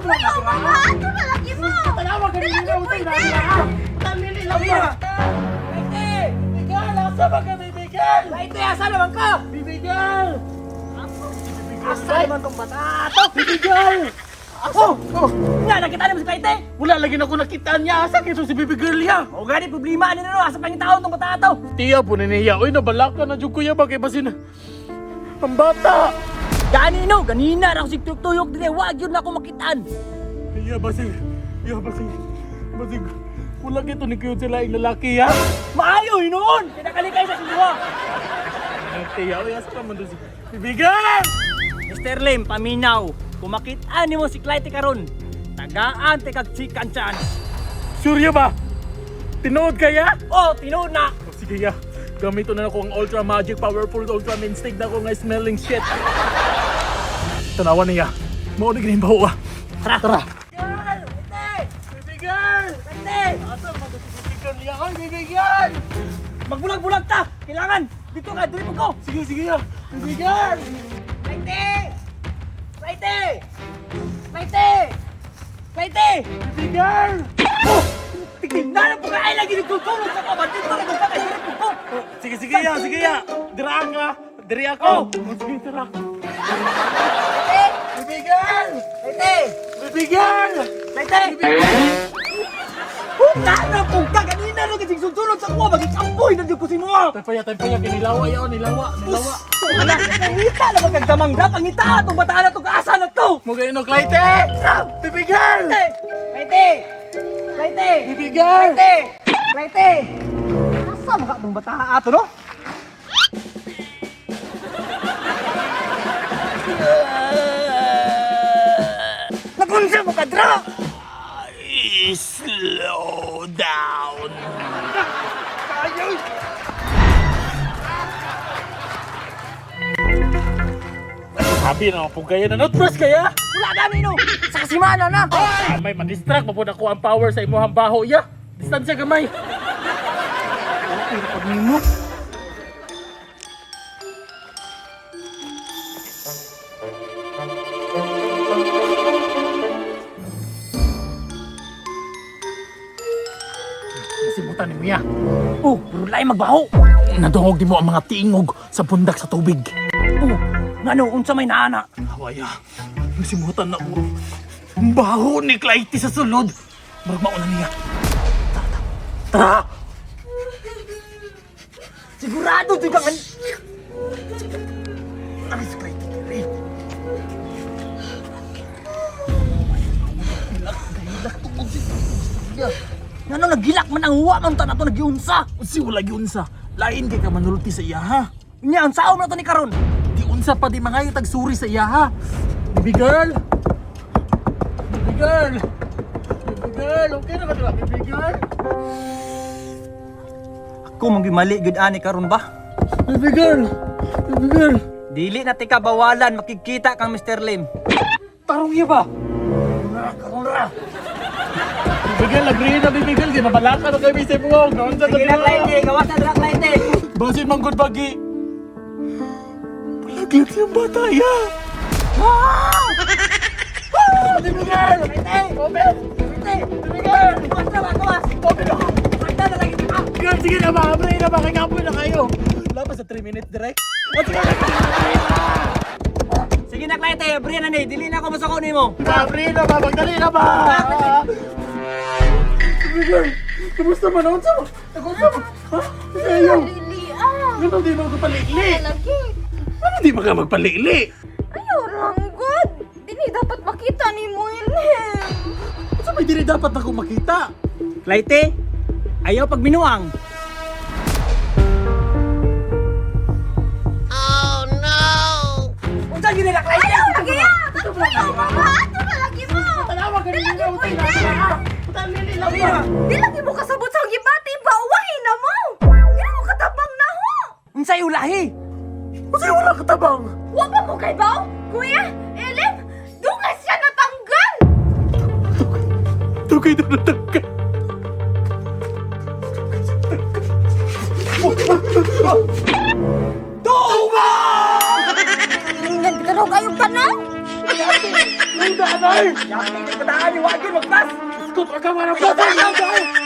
Ayaw, mama! Ato na lagi mo! Tanawa ka Di nila lagi utoy na pwede! niya. Talili lang ba? Baby girl, asa ba ka, baby girl? Laite, asa naman ka? Baby girl! Asa naman tong bata to? Baby girl! Oh! Oh! Nga, nakita naman si Laite! Wala lagi na ako nakita niya. Asa kito si baby girl ya? O gani, problema ano na no? Asa pangitaon tong bata to? Tiya po ni niya. Uy, nabalaka na jud kuya ba kay basin ang bata. Gani no, ganina ra ako sig tuyok-tuyok dire, wag yun na ako makitaan. Iya basig. Iya basig. Basig. Wala kito ni kuya sila ang lalaki ya. Maayo hinuon! Pinakalikay sa sinuha. Tiya, uy, asa naman doon si baby girl? Mr. Lim, paminaw. Kung makitaan nimo si Clyde karon, tagaan te kag chicken chance. Sure ya ba? Tinuod kaya? Oh, tinuod na. Oh, sige ya. Gamito na ako ang ultra magic powerful ultra instinct na ako nga smelling shit. Tanawan niya. Mao na gini bawa. Tara. Tara. Girl, Clyde! Baby girl! Clyde! Asa man to si baby girl niya? Oy, baby girl! Magbulag-bulag ta! Kailangan! Dito ka, dili mo ko! Sige, sige ya. Baby girl! Clyde! Clyde! Clyde! Clyde! Baby girl! Oh! Tignan na po ka ay lagi nagtutulog sa kaban dito na kung kay dili ko. Sige, sige ya, sige ya. Dira ka. Diri ako. Oh. Sige, tara. Baby girl! Clyde! Baby girl! Clyde! Oh, na po ka ganina no kasi sulod sa kuha magikampoy na jud ko si mo. Tayo pa, tayo pa. Kinilawa ya, nilawa, nilawa. Anak, pangita na magkagdamang da, pangita atong bataan na to kaasa na to. Mo kayo no, Clyde! Baby girl! Clyde! Clyde! Baby girl! Clyde! Clyde! Asa maka atong bataan ato no? Nagunsa mo ka dra! Slow down. Sabi na ako kaya na notpress kaya. Wala gani no. Sa kasimana na. Ah, may ma-distract pa po ako ang power sa imuhang baho ya. Distansya gamay. Pero pag nimo. Nasimutan ni Mia. Oh, pero lain magbaho. Nadungog di mo ang mga tingog sa pundak sa tubig. Oh, ngano unsa may naana? Hawaya, nasimutan na ko. Ang baho ni Clytie sa sulod. Murag mauna niya. Tara, tara. Tara! Sigurado di ka kan. Ay, si Clytie, dili. Ngano nagilak man ang huwa man ta nato nagiunsa. Si wala giunsa. Lain kay ka manulti sa iya ha. Unya ang saom na to ni karon. Di unsa pa di mga tagsuri sa iya ha. Baby girl. Baby girl. Baby girl, okay na ba diba, baby girl? Ako mong gimali gud ani karon ba? Baby girl. Baby girl. Dili na tika bawalan makikita kang Mr. Lim. Tarong iya ba? Karon ra. Baby girl, agree na baby girl. Ginabalaka na kay Mr. Buong. Noon sa Sige na Clyde, gawas na dra Clyde. Basin mang good bagi. Palaglag yung bata ya. Ah! Ah! Baby girl! Clyde! Open! Clyde! Baby girl! Gawas na ba gawas? Open ako! Pagda na lagi ka. Girl, sige na ba? Abre na ba? Kaya nga na kayo. Lapas sa 3 minutes direct. O sige na! Sige na Clyde, abre na ni, dili na ako masuko nimo. Abre na ba? Magdali na ba? Baby girl, kamusta man? Unsa mo? Unsa mo? Ha? Ayaw. Lili ah! Ano di mo magpalili? Lagi! Ano di ba ka magpalili? Ayaw, ranggod! Dili dapat makita ni mo Ilham! Unsa may dili dapat ako makita? Clyde, ayaw pagbinuang. Oh no! Unsa gid na Clyde? Ayaw, lagi ah! Ayaw, mama! Ato na lagi mo! Tanawa ka Di nila lagi utay pwede! na. Talili lang ba? Di lagi mo kasabot sa gibati ba? Uwahin na mo! Di mo katabang na ho! Unsay ulahi? Unsa wala katabang? Wa pa mo kay baw? Kuya, Elim, dungay siya natanggal! Tukay na natangka. Tingnan ka raw kayong tanan! Nang danay! Yapit ang kataan ni Wagin magpas! Iskot ka nga ng bata!